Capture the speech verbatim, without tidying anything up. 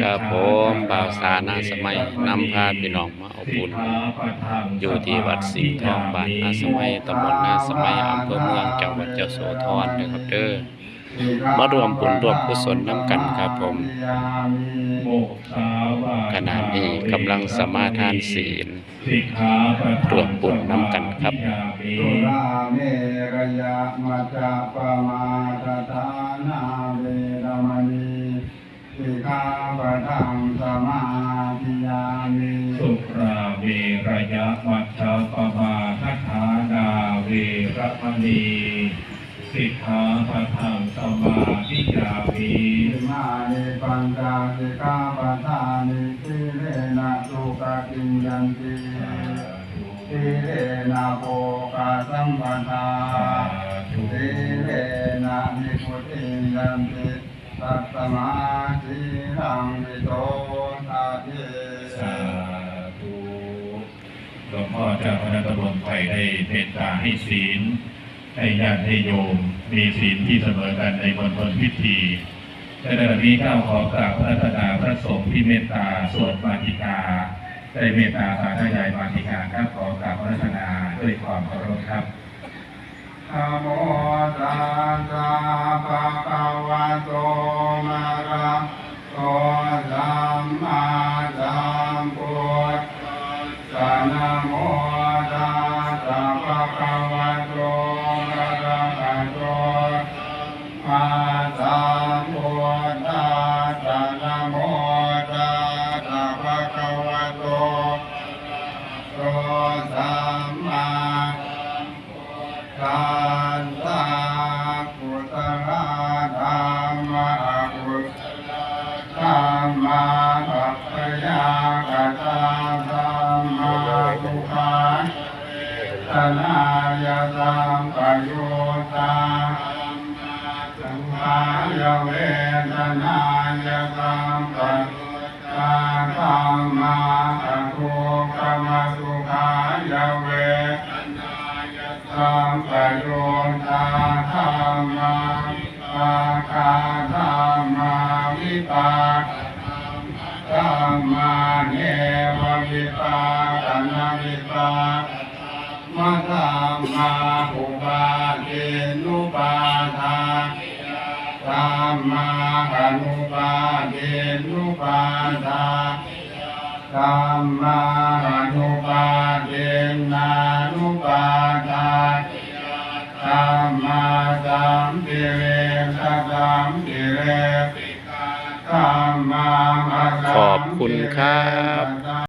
ครับผม บ่าวสา นาสมัย นำพาพี่น้องมาเอาบุญ อยู่ที่วัดสิงห์ทอง บ้านนาสมัย ตำบลนาสมัย อำเภอเมือง จังหวัดยโสธรนะครับเด้อ มาร่วมบุญร่วมกุศลนำกันครับผม ขณะนี้กำลังสมาทานศีล ร่วมบุญนำกันครับ สุราเมรยมัจจปมาทฐานาเวรมณี สิกขาปะทังสมาธิยามิ สุราเมรยมัจจปมาทฐานาเวรมณี สิกขาปะทังสมาธิยามิ อิมานิปัญจสิกขาปะทานิ สีเลนะสุขติงยันติ สีเลนะโภคสัมปทา สีเลนะนิพพุติงยันติ ตัสมาสีลังวิโสทะเย สาธุ หลวงพ่อเจ้าคณะตำบลไผ่ได้เมตตาให้ศีล ให้ญาติให้โยม มีศีลที่เสมอกันในมณฑลพิธี ในขณะนี้ข้าขอกราบอาราธนาพระสงฆ์ที่เมตตาสวดมาติกา ได้เมตตาสาธยายมาติกาครับ ขอกราบอาราธนาด้วยความเคารพครับ Namo tassa bhagavato arahato sammāsambuddhassa. Namo tassa bhagavato arahato sammāsambuddhassa. Namo tassa bhagavato arahato sammā tassa. Kusalā dhammā, akusalā dhammā, abyākatā dhammā. Sukhāya vedanāya sampayuttā dhammā, dukkhāya vedanāya sampayuttā dhammā, adukkhamasukhāya vedanāya sampayuttā dhammā, vipākā dhammā, vipākadhammadhammā, nevavipākanavipākadhammadhammā, upādinnupādāniyā dhammā, anupādinnupādāniyā dhammā, anupādinnānupādāniyā dhammā, sampīḷitasampīḷepikā dhammā, ขอบคุณครับ asampīḷitasampīḷepikā